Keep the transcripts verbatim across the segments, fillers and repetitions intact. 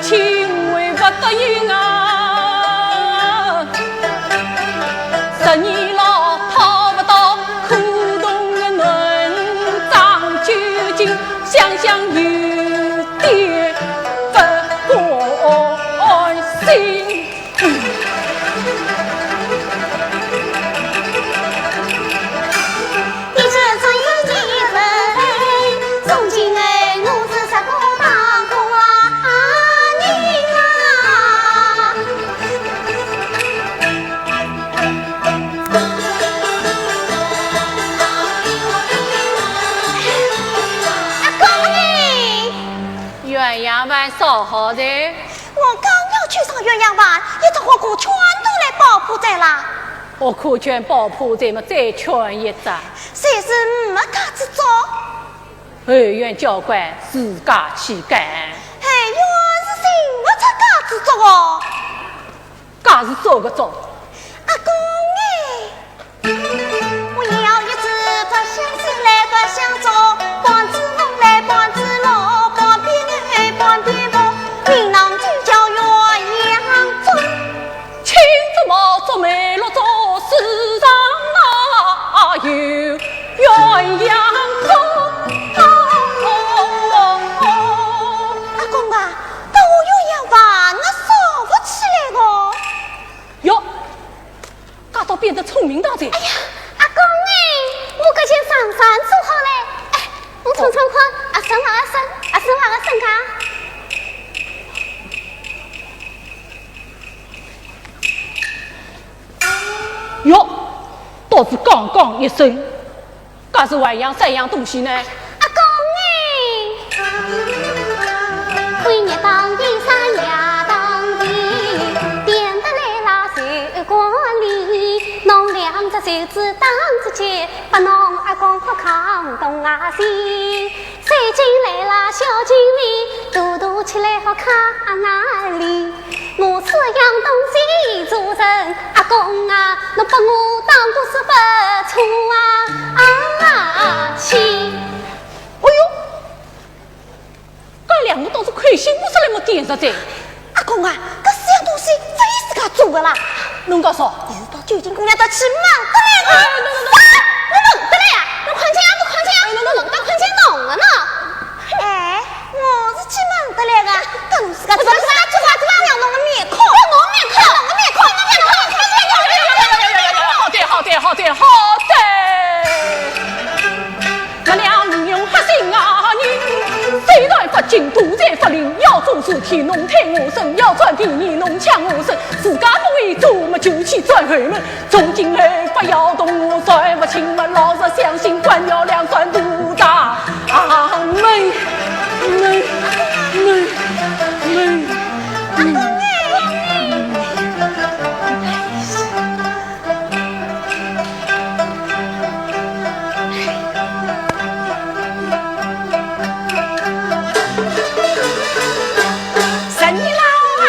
情为不得已啊，十年老讨不到苦痛的嫩长究竟，想想有点不甘心。 阿公哎，鸳鸯饭烧好哉。 我刚要去烧鸳鸯饭，一只火锅全都来爆破哉啦！我可劝爆破哉嘛，再劝一则。谁是没架子做？后院教官自家去干。后院是寻不着架子做哦。架子做个做。阿公哎， 我要一只白相手来白相捉，半只龙来半只猫，半边牛半边猫，名堂就叫鸳鸯捉。青竹毛竹梅绿竹树上哪有鸳鸯捉？阿公啊，搿鸳鸯饭哪烧勿起来个？哟， 介倒变得聪明哉。哎呀，阿公哎，我搿件长衫做好了。哎，侬穿穿看，合身勿合身，合身勿合身啊？哟，倒是刚刚一身。 搿是还有啥样东西呢？阿公哎，归日当地三夜当地，点得来啦水管里，侬两只手指打指节，拨侬阿公哭炕东啊西。水晶来啦小精灵，嘟嘟起来好看哪里？ 我是养东西做人，阿公啊，侬拨我当个是勿错啊，啊，去。哎哟，搿两个倒是开心勿出来么点着哉。阿公啊，搿四样东西勿是自家做个啦。侬讲啥？伊是到九斤姑娘搭去问得来个。哎，侬，侬，侬，啥？我问得来啊？侬看见啊？侬看见啊？哎，侬，侬，侬，侬看见侬个呢？ 哎，我是去问得来个，等自家做啥做啥做啥，让侬个面孔，侬面孔，侬面孔，侬面孔，好的，好的，好的，好的。我俩无用黑心啊，你虽然不敬，独在不灵，要做事体侬推我身，要占便宜侬抢我身，自家不会做么就去转后门。 从今后不要动我，算不清么，老实相信官僚两算独大。啊，闷，闷，闷，闷。十二老啊！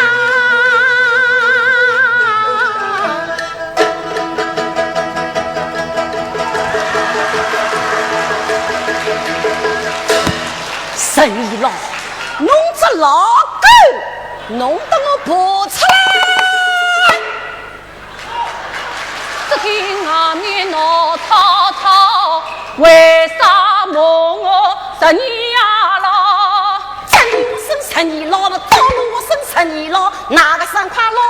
十二老，侬只老狗，侬搭我爬出来！只听外面闹吵吵，为啥骂我十二老？真是十二老了，到了我生十二老，哪个生快老？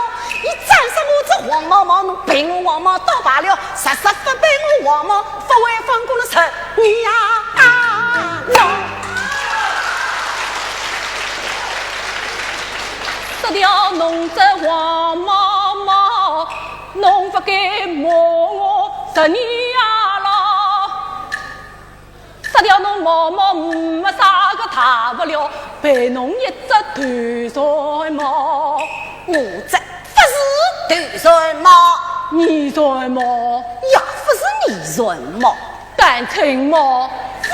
伊斩杀我只黄毛毛，侬陪我黄毛到罢了，实实不陪我黄毛，不会放过了十二呀啊！杀掉侬只黄毛毛，侬不该骂我十二呀咯。 杀掉侬毛毛没啥个大不了，赔侬一只头船毛。我这不是头船毛。二船毛。也不是二船毛。单程毛。不是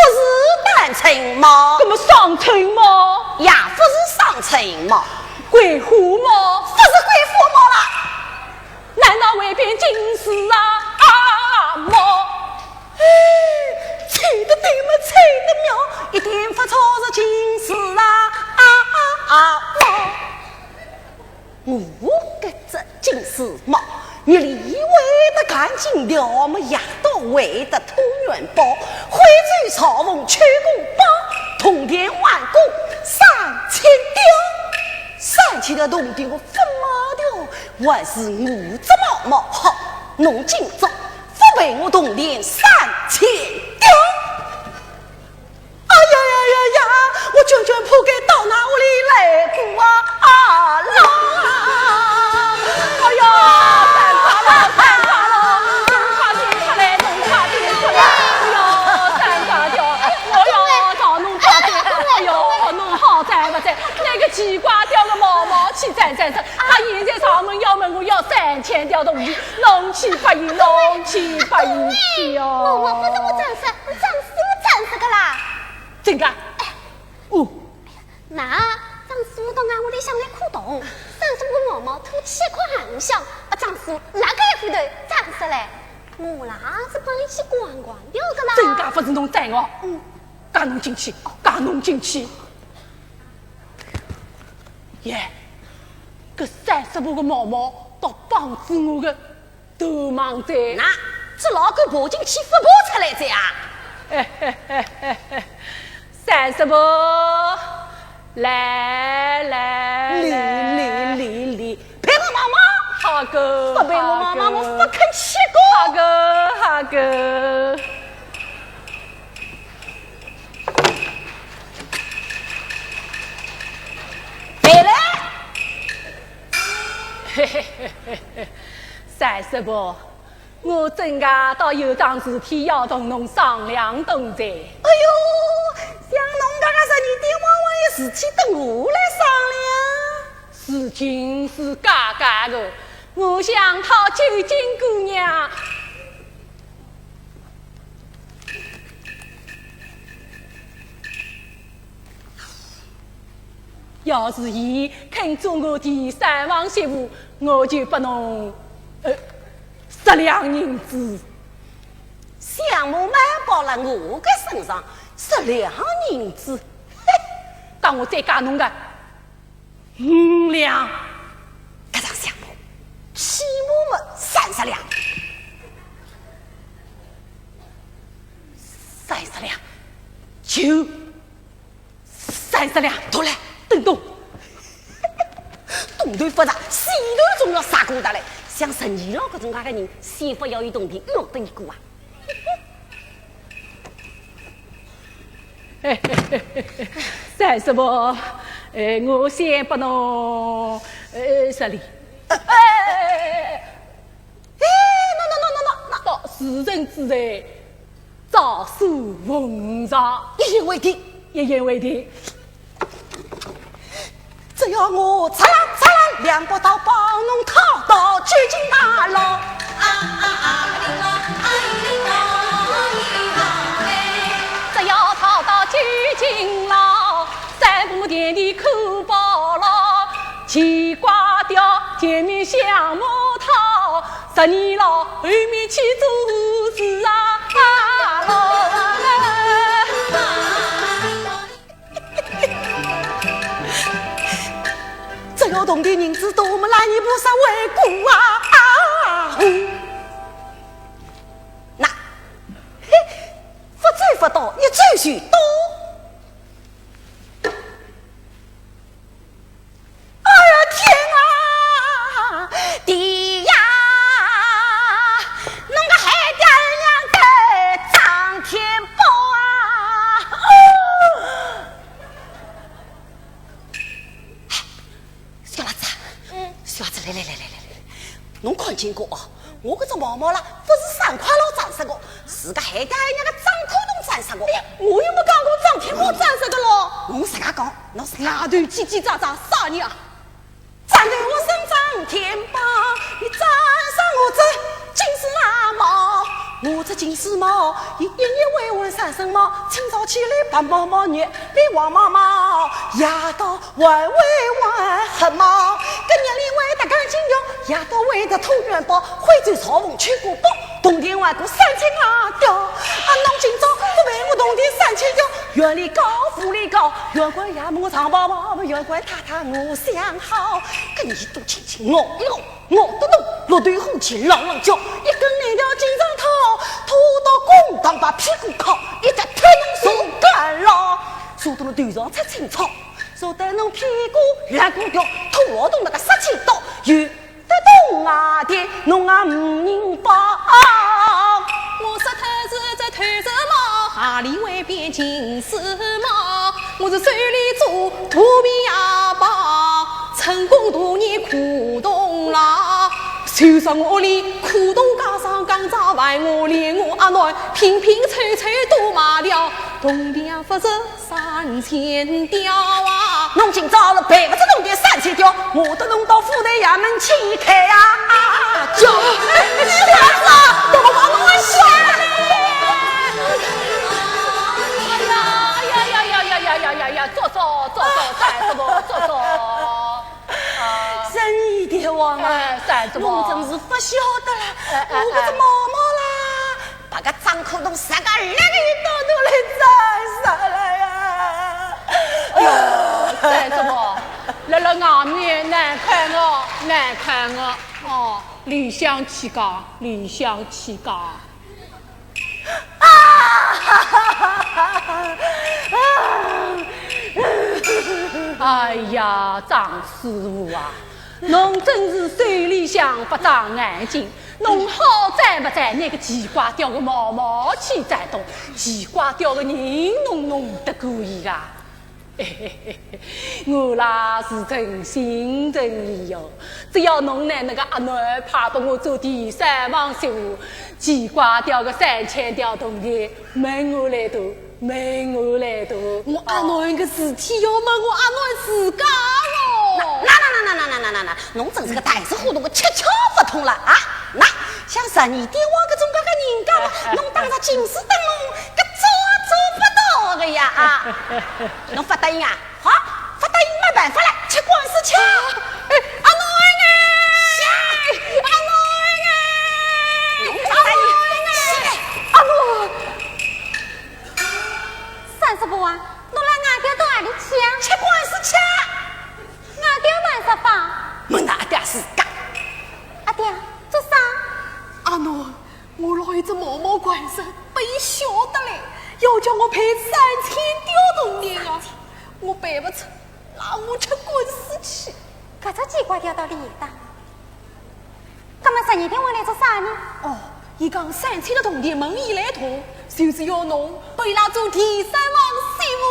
单程毛。那么双程毛。也不是双程毛。鬼火毛。不是鬼火毛了。难道会变金丝啊？啊，毛。 哎，猜得对么，猜得妙，一点不错是金丝啊，啊，啊，啊，哦。条么夜到会得土元宝，徽州朝奉秋公宝，铜钿万贯三千吊。三千条铜钿我勿卖掉，还是我只毛毛好，侬今朝勿赔我铜钿三千吊。 哎呀呀呀呀！我娟娟不该到哪里来过啊！啊啦！哎呀，尴尬了，尴尬了！侬快点出来，侬快点出来！哎呀，尴尬掉！我要找侬快点！哎呀，侬好哉勿哉？那个奇怪掉个毛毛去斩斩杀，他现在上门要问我要三千条铜钿，侬去答应，侬去答应去哦！毛毛勿是我斩杀，我斩死我斩杀个啦！ 真个？哦，那张叔到俺屋里向来看洞，张叔个毛毛吐气孔很响，把张叔拉个一回头，张叔嘞，我啦是帮伊去逛逛掉个啦。真个勿是侬带我，嗯，带侬进去，带侬进去。耶，搿三叔婆个毛毛倒帮仔我个 都忙哉。那，这老狗爬进去勿爬出来哉啊？三叔婆，来来来，来来来，陪我妈妈。好个，勿陪我妈妈，好个，我勿肯吃个。好个，好个。来来。 嘿嘿嘿嘿嘿，三叔婆，我真个倒有桩事体要同侬商量动哉。哎哟，像侬搿个十二点往往有事体等我来商量。事情是介介个，我想讨九斤姑娘。 要是伊肯做我的三房媳妇，我就拨侬，呃，十两银子。相骂嘛报了我个身上，十两银子，嘿，当我再加侬个五两。搿场相骂，起码么三十两。三十两，就 三十两，拿来，等等。东头发达，西头总要杀过得来。像陈二老搿种介个人，先勿要有铜钿，落得一个啊。三叔婆，哎，我先拨侬，呃，十两。哎，哎，哎，哎，哎，喏，喏，喏，喏，喏，到时辰之内， 照书奉上。一言为定。一言为定。只要我嚓啦嚓啦两把刀，帮侬讨到九斤大牢。只要讨到九斤牢，三步田地可保牢。奇怪掉前面想不到，十二牢后面去做事啊！ 只要铜钿银子多么，拉伊菩萨为过啊！啊！那，嘿，勿走勿到，一走就到。哎呀，天啊！地呀！侬个海爹娘个张天宝啊！哦！ 小辣子，嗯。小辣子，来来来来来来，侬看见过哦？我搿只毛毛啦，勿是三块老斩杀个，是个海大爷娘个张天宝斩杀个。哎呀，我又没讲过张天宝斩杀个咯。侬自家讲，侬自家。外头叽叽喳喳啥人啊？斩头我身张天宝，你斩杀我只金丝辣毛，我只金丝猫，伊一日会换三身毛，清早起来白毛毛，日里黄毛毛，夜到 还会还黑毛，搿日里会得干净哟，夜到会得吐元宝，徽州朝奉秋公宝，铜钿还过三千啊吊。啊，侬今朝勿赔我铜钿三千条，院里告，府里告，院官爷问我长跑跑，院官太太我想好，搿耳朵轻轻咬一咬，咬得侬绿豆火气朗朗叫，一根链条紧张套，拖到公堂把屁股敲，一脚踢侬坐监牢，坐得侬头上出青草，坐得侬屁股烂骨头，拖牢侬那个杀千刀，有 得动啊的，侬啊无人帮。我说头子这头子嘛，哪里会变金丝嘛？我是手里做肚皮呀吧，成功多年苦痛啦。就算我屋里苦痛加上刚才还我连我阿囡拼拼凑凑都卖掉，铜钿也不是 三千条啊！侬今朝是赔勿出铜钿三千条，我都弄到府台衙门去开啊！就，小子，我帮侬说。哎呀呀呀呀呀呀呀呀呀！坐坐坐坐，三叔母，坐坐。啊，三爷大王啊，哎，三叔母，侬真是勿晓得了，哎哎我搿只毛毛啦， 把个张口洞三个二个一刀都来斩杀了呀！哎呦，三叔母，辣辣外面难看哦，难看哦。哦，里向去讲，里向去讲。啊！哎呀，张师傅啊， 侬真是手里向勿长眼睛，侬好斩勿斩拿个奇怪雕个毛毛去斩脱，奇怪雕个人侬弄得过伊啊？我啦是诚心诚意哟，只要侬拿那个阿囡派拨我做第三房媳妇，奇怪雕个三千条铜钿，问我来头。 没我来头。我阿囡个事体要问我阿囡自家哦。那那那那那那那那那，侬真是个呆子糊涂个，七窍勿通了啊！那像十二点王搿种介个人家嘛，侬当着金丝灯笼，搿做做勿到个呀啊！侬勿答应啊？好，勿答应没办法了，吃官司吃。哎，阿囡哎，阿囡哎，阿囡。 三叔婆啊，侬拉阿爹到哪里去啊？吃官司去。阿爹没说法。问阿爹自家。阿爹，做啥？阿囡，我拿一只毛毛官司拨伊笑得来，要叫我赔三千吊铜钿啊，我赔勿出，拉我吃官司去。搿只奇怪吊到里搭。 葛末十二点王来做啥呢？哦，伊讲三千个铜钿问伊来动，就是要侬拨伊拉做第三房媳妇。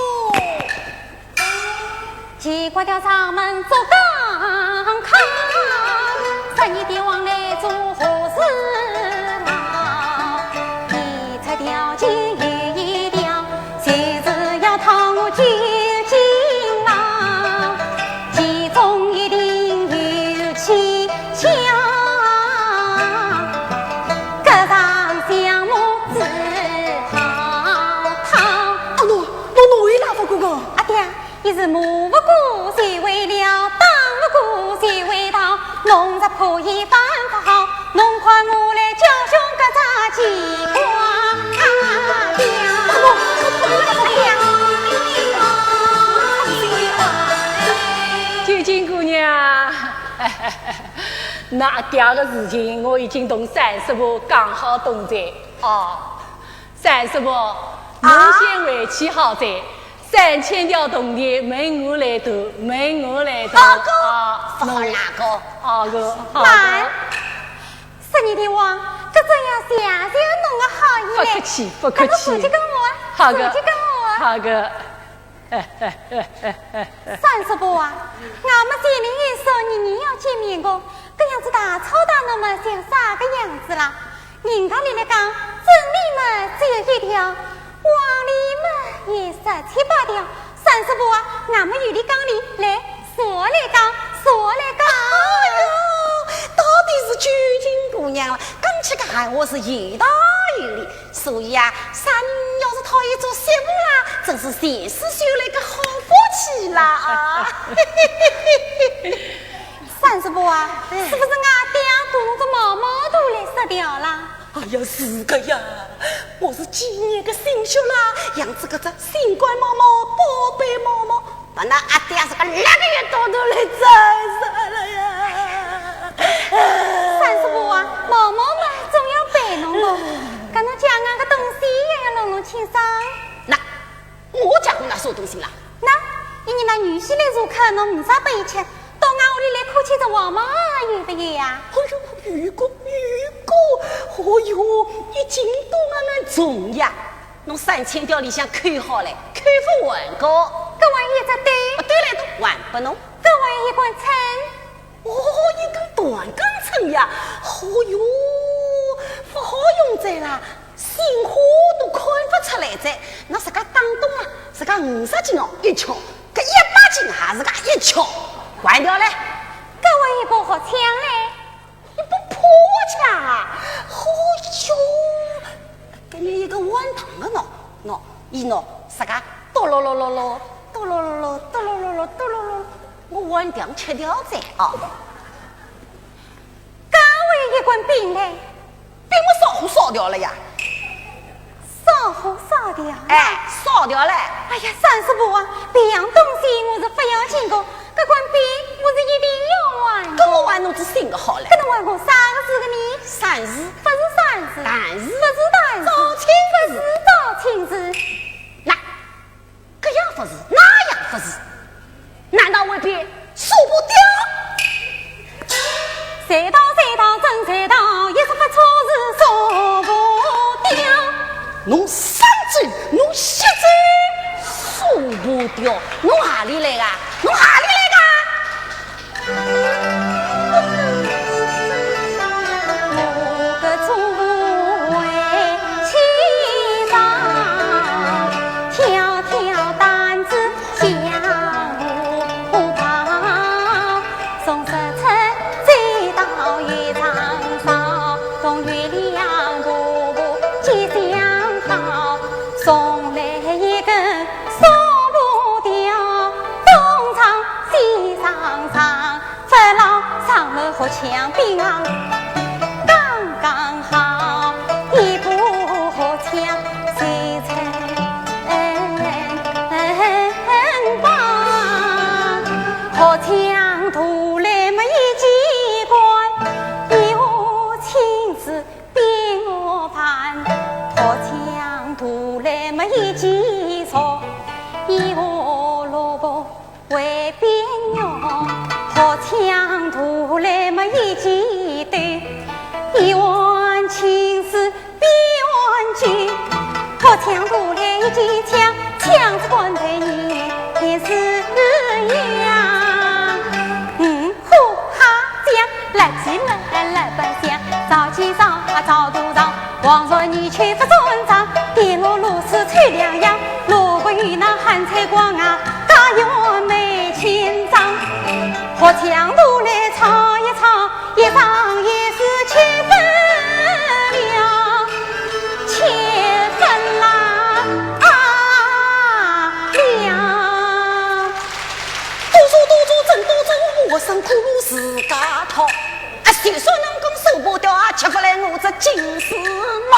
奇怪吊上门做讲客，十二点王来做和事佬，提出条件有一条，就是要讨我究竟啊，其中一定有蹊 跷，搿场相骂只好逃。阿囡，侬哪伊拉勿过个？阿爹，伊是骂勿过就会了，打勿过就会逃，侬若怕伊办勿好，侬看我来教训搿只奇怪。阿爹，阿囡，侬哪伊拉勿过个？九斤姑娘。 㑚阿爹个事情，我已经同三叔婆讲好东哉。哦，三叔婆，侬先回去好哉。三千条铜钿，问我来投，问我来投。好个，啊，勿好啦个。好个，好个。慢，十二点王，搿真要谢谢侬个好意嘞。勿客气，勿客气。搿侬坐起跟我啊，好个，坐起跟我啊。好个。 三叔婆啊，俺们见面有说年年要见面个，搿样子大吵大闹么像啥个样子啦？人家里来讲，真理么只有一条，黄梨么有十七八条。三叔婆啊，俺们有理讲理，来，坐下来讲，坐下来讲。哎哟，到底是九斤姑娘了，讲起个闲话是有道有理。 所以啊，啥人要是讨伊做媳妇啦，真是前世修来个好福气啦啊！三叔婆啊，是不是俺爹拿侬只毛毛头来杀掉啦？哎呀，是个呀，我是几年个心血啦，养仔搿只心肝毛毛、宝贝毛毛，把那阿爹是个那个也当头来宰杀了呀！三叔婆啊，毛毛嘛，总要陪侬个，搿侬家外个东西也要弄弄清爽。那我家过那啥东西啦？那，一日那女婿来做客，侬没啥拨伊吃，到俺屋里来客气着话嘛，有勿有呀？哎呦，有个，有个，哦哟，一斤多俺们重呀。侬三千吊里向扣好嘞，扣勿完个。搿还有一只对？啊，对来都还拨侬。搿还有一管秤？哦，一根断根秤呀，哦哟，勿好用哉啦，鲜花都看勿出来哉。那自家打洞啊，自家五十斤哦，一敲，搿一百斤还是个一敲，还掉嘞。搿还有一把好枪嘞？一把破枪啊，哦哟，搿你一个碗汤个喏，喏，伊喏，自家哆咯咯咯咯，哆咯咯咯，哆咯咯咯，哆咯咯咯。 我碗掉吃掉哉啊。搿还有一管柄嘞？柄我烧火烧掉了呀。烧火烧掉？哎，烧掉了。哎呀，三叔婆啊，别样东西我是勿要紧个，搿管柄我是一定要还个。搿我还弄只新个好嘞。搿侬还我啥个事个呢？三字。勿是三字。但是。勿是但是。招亲个字。勿是招亲字。那 搿样勿是，那样勿是，难道未必说不掉？谁道谁道真谁道，也是不错是说不掉。侬三嘴，侬七嘴，说不掉，侬何里来个？侬何里来个？ 多谢多谢，真多谢，我辛苦自家讨。啊，就算能够说不掉啊，吃勿来我这金丝帽。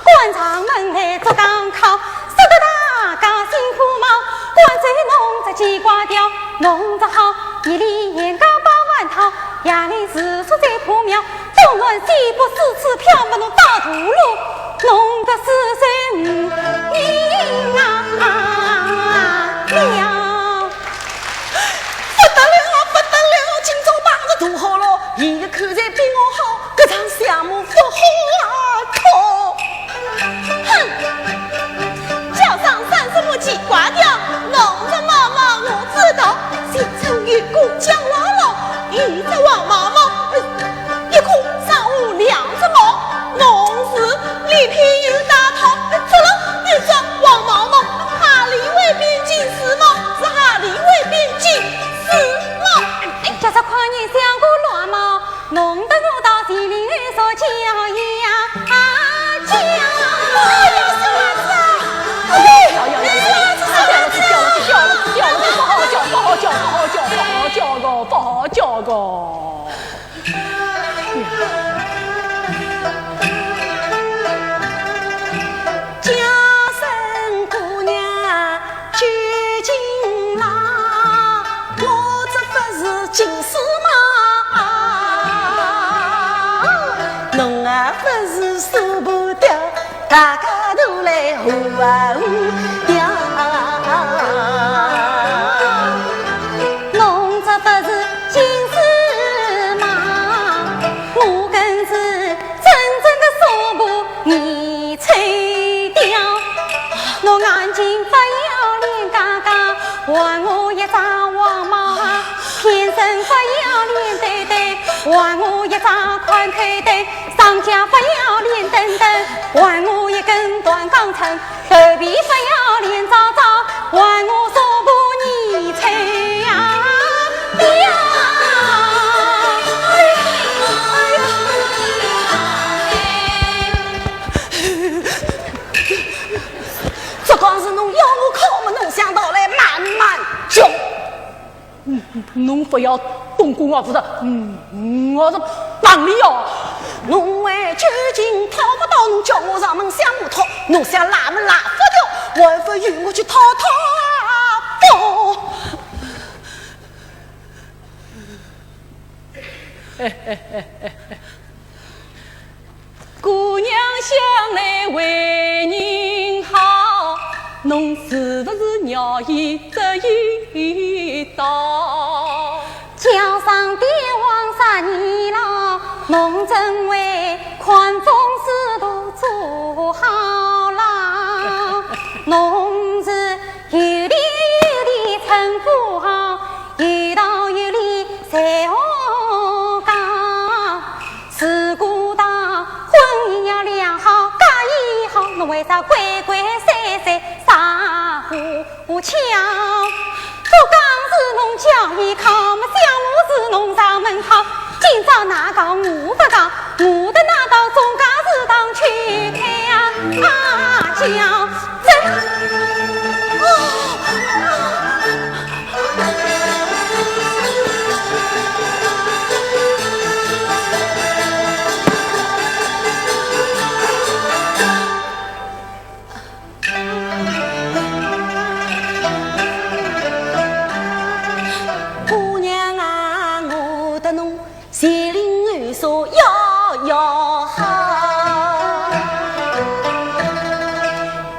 官场门来做港口，说得大家辛苦忙。官船弄只记挂吊，弄只好，夜里严家把饭讨，夜里住宿在破庙，东南西北四处飘，把侬打土路，弄得四散无名啊了。 不得了，不得了，今朝碰着大好了，伊个口才比我好，搿场相骂勿好啊，可。哼，叫上三十步记挂吊，弄只毛毛我知道，前程有个姜老老，一只黄毛毛，呃，一个上下两只毛，弄是里片有大套，出了一只黄毛毛，哪里会变金丝毛？是哪里会变金 是吗？哎，叫啥看你像个乱毛，弄得我到地里来说叫呀叫。哎呀，小孩子啊！哎呀呀呀呀呀！小孩子，小孩子，小孩子，小孩子，小孩子，不好叫，不好叫，不好叫，不好叫个，不好叫个。 叫声姑娘究竟哪，我这不是金丝吗？侬啊不是说不得，大家都来呼啊呼呀。侬这不是金丝吗？我更是 真正的说不你吹掉。侬眼睛不要脸嘎嘎，还我一只黄毛啊！天生不要脸呆呆，还我一只宽口袋。商家不要脸登登，还我一根断钢针。 头皮不要脸招招，还我说不你吹呀呀！哎呀，哎呀，这桩事侬要我靠么，侬想到来慢慢叫。 嗯，侬不要动过我，不是，嗯，我是帮你哦。侬为究竟讨不到，侬叫我上门向我讨，侬想拉么拉不掉，还不如我去讨讨啊！不。姑娘向来为人好，侬是不是愿意这一遭？叫上帝王杀你了，侬真会看风水都做好了，侬是有理有理称呼好，有道有理才好讲。 如果到婚姻要良好，家业好，侬为啥鬼鬼祟祟啥胡胡敲？做家事侬叫伊敲，么家务事侬上门敲。今朝哪讲我不讲，我的那到总家事堂去看啊，叫真。 姑娘啊，我搭侬前领后舍要要好，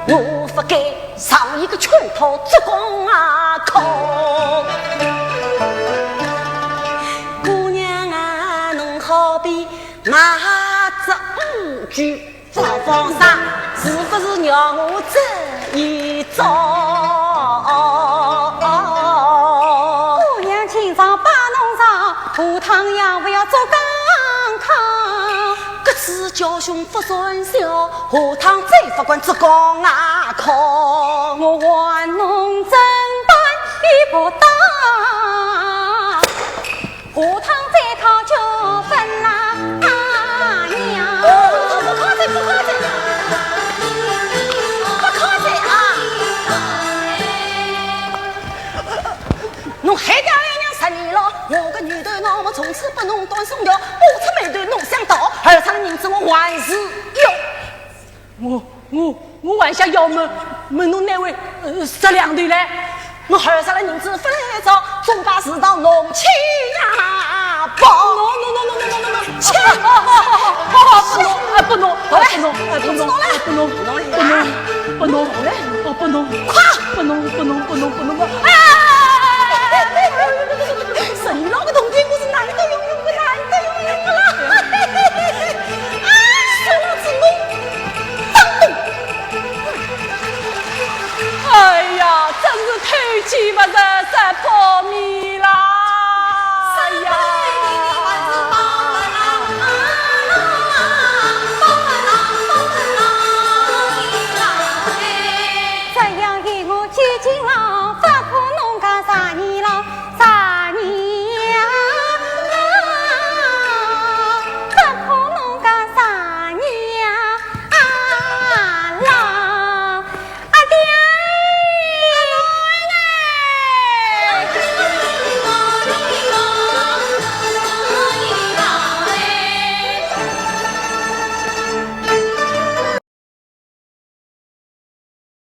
我不该上一个圈套，只讲啊靠。姑娘啊，侬好比买只五句 放放啥？是不是让我这一招？姑娘今朝把侬上，下趟也不要做港口。搿次教训不算小，下趟再不敢做港口。我还侬真本事不大。 下趟再讨就分啦，啊娘！不可再，不可再，不可再啊！侬害得俺娘十年了，我个女头那么从此不弄断送掉，我出门头侬想到，而且人子我还是要。我我我还想要么么侬拿回呃十两头来，我还有啥个银子勿来找，总把事到弄去呀，报。No no no no no no no no！切！不弄，哎不弄，哎不弄，哎不弄，不弄，不弄，不弄，不弄，哦不弄，快，不弄不弄不弄不弄，啊！十一老个